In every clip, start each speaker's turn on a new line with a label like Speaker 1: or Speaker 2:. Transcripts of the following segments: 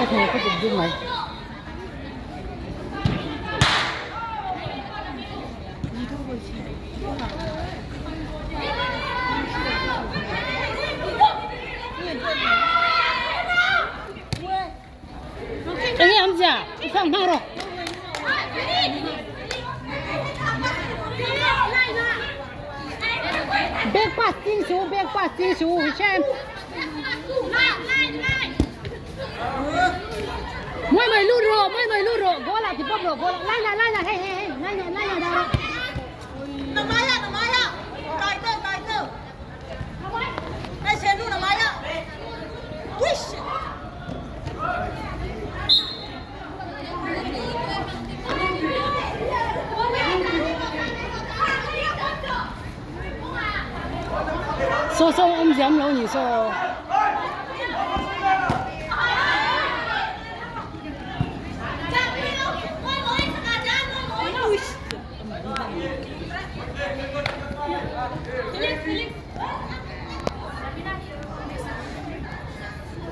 Speaker 1: Ka thei ka dik ding mai. Enge awmzia i fang hmang rawh. Back pass ching su back pass ching su Hisham. Mai mai lut rawh mai mai lut rawh goal ah ti pawp rawh goal ah line ah line ah hei hei hei line ah line ah dah rawh. Saw saw awm ziam lo ni saw.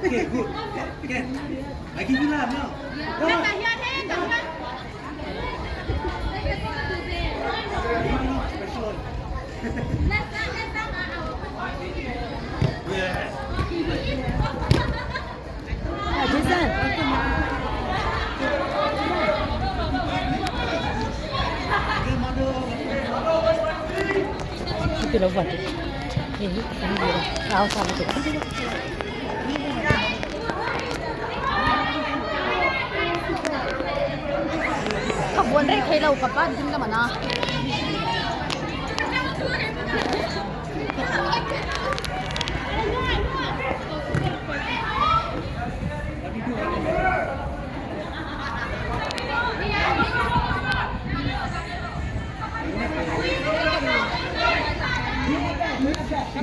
Speaker 2: Okay, good. Okay. I give you lah now. Special one. Yeah.
Speaker 1: Jason. Cái đó vật thì áo sao mà
Speaker 3: Ka buan reng thei lo ka pa ding lam ana.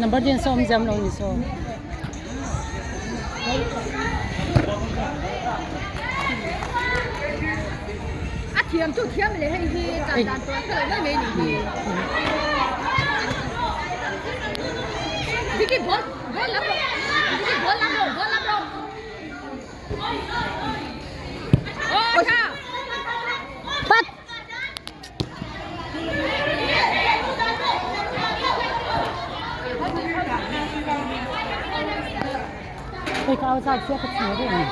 Speaker 1: Number ten sawm jam lo ni saw.
Speaker 3: A thiam chu thiam leh hei hi dan dan tur a hre lo mai mai ni hi. Vicky ball ball lam rawh Vicky ball lam rawh ball lam rawh. Aw tha.
Speaker 1: Pat. Hei ka au zat chiah ka chhiar reng a ni.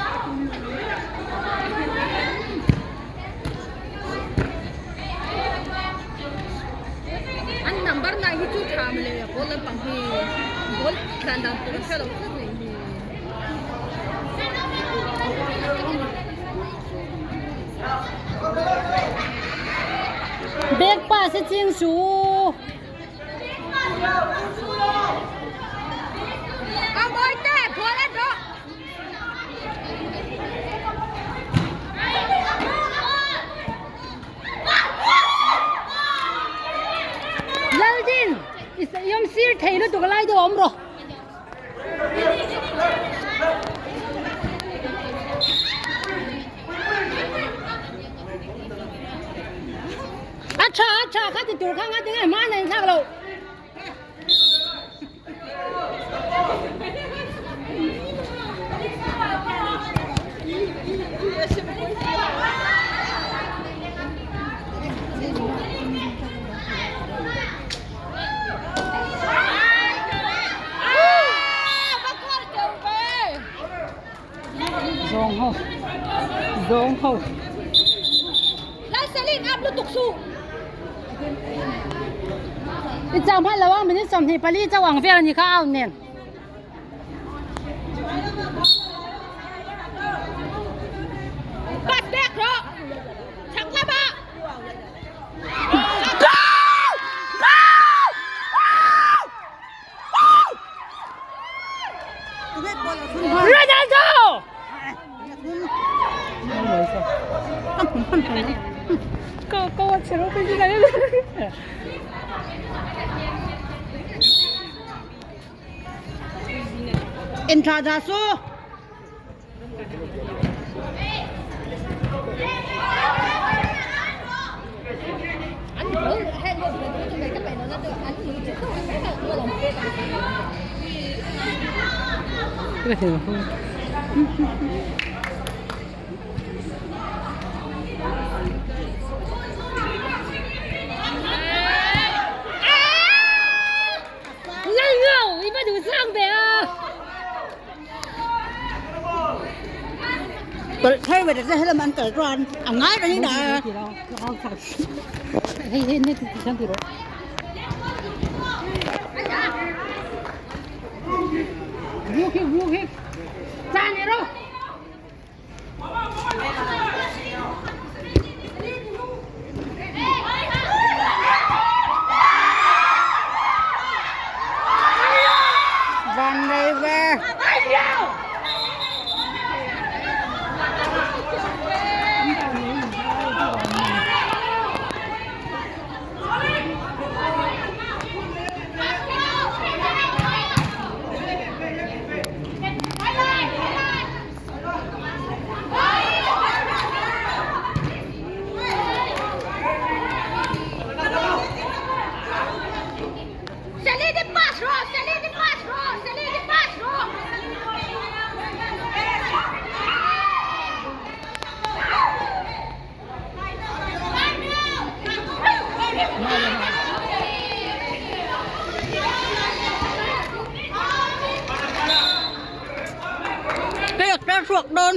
Speaker 3: An number nai hi chu tha mawle ball lampang hi ball tlan dan tur a hre lo tlat mai hi.
Speaker 1: Back pass hi ching su. Laldin i awm sir thei lutuk lai deuh a awm rawh. A tha a tha kha ti tur kha nga tinge hma na in thlak loh. Zawng ho zawng ho. I chau hman lo a minute 24 chauh ang vel a ni kha out nen. Ronaldo! Go, go,
Speaker 3: En tha tha su.
Speaker 4: Tawlh phei ve te helam an kal chuan a ngai reng in a.
Speaker 1: Hei hei ne ti ti ti ro. Ruki ruki. Chan ro.
Speaker 4: Van rei ve. Tiak ta ruak dawn.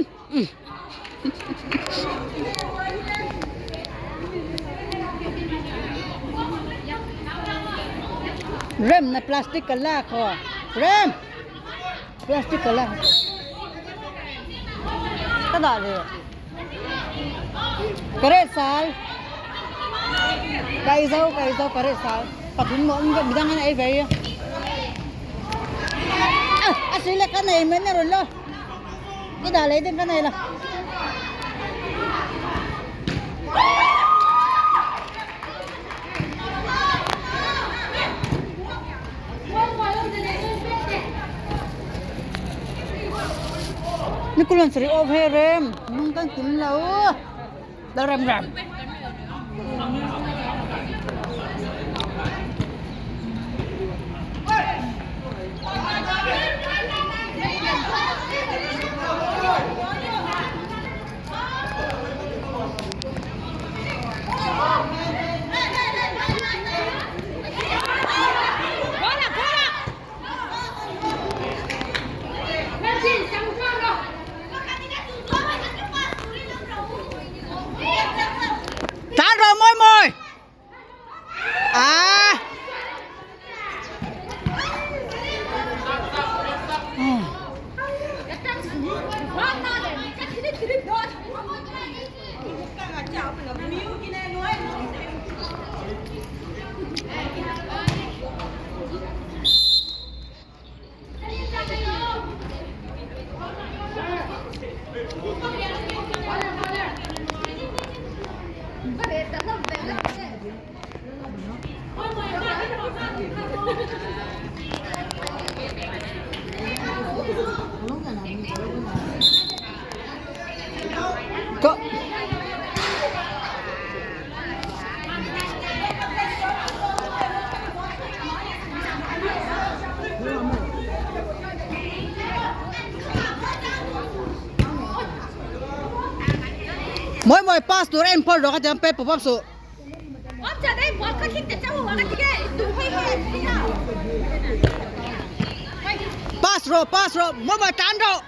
Speaker 4: Rem na plastic ka lak haw. Rem! Plastic ka lak. Ka dah ve. Kare sal. Kai zo kai zo kare sal. Pathum mo midang an ei ve. A si le ka nei men na ron lo. I dah lei ding ka nei lo. Nikulan sari of he rem nung kan kim lo. Da rem rem. Tán rồi môi môi. À. Có. Mỗi mỗi pass tur en phal rawh ka ti ang pet pawp pawp suh. Pass rawh pass rawh mawi mawi tan rawh.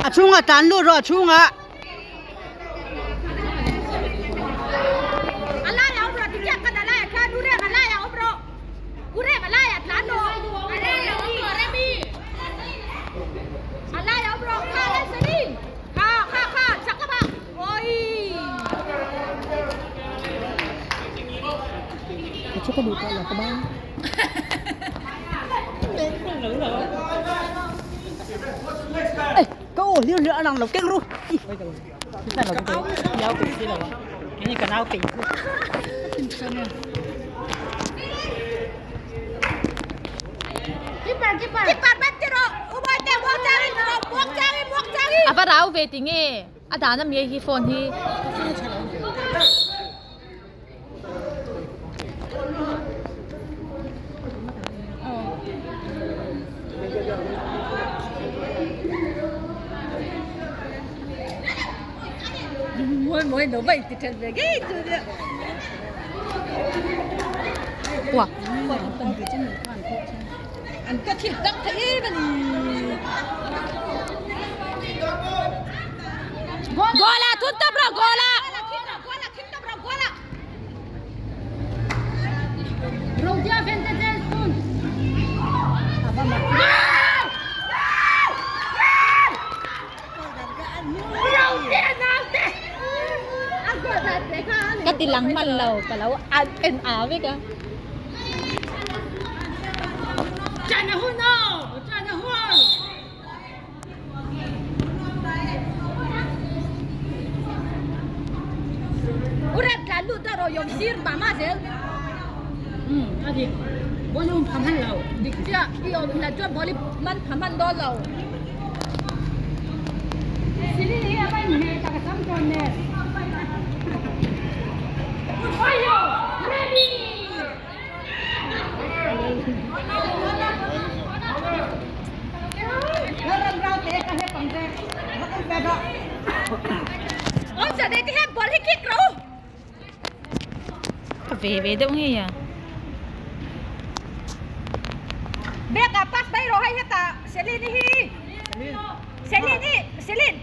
Speaker 4: A chhungah tlan lut rawh a chhungah.
Speaker 1: Ka duh tawh lo.
Speaker 4: ka bang. Ê, cái ô liu liu ăn lộc keng ru.
Speaker 1: Keeper keeper.
Speaker 3: Keeper bat ti rawh u Bawihte muang changin ti rawh muang changin muang changin.
Speaker 5: A va rau ve ti nge a dan a mi hi phone hi.
Speaker 3: Mawi mawi lo vai ti then ve ngei chu nia.
Speaker 5: Ua.
Speaker 3: An ka thil tak thei em a ni.
Speaker 5: Goal ah thun tawp rawh goal ah.
Speaker 3: Goal ah khim tawp rawh goal ah.
Speaker 1: Rodia vente zel sun.
Speaker 5: Ka ti lang hman lo ka lo en a vek a.
Speaker 1: Chan a hun aw! Chan a hun!
Speaker 3: U rep tlan lut ta rawh yawm sir mah mah zel.
Speaker 1: Um, a dik. Ball um pham han lo.
Speaker 3: Dik chiah, i awm hlat chuan ball i man pham han dawn lo.
Speaker 1: Silin hi a va inhmeh tak a tam tawn nen. Ayo! Ready!
Speaker 3: Awmzia nei te hian ball hi kick rawh u.
Speaker 5: Ka ve ve deuh ngei a.
Speaker 3: Bag ah pass mai rawh hei hetah Celine hi. Celine hi Celine.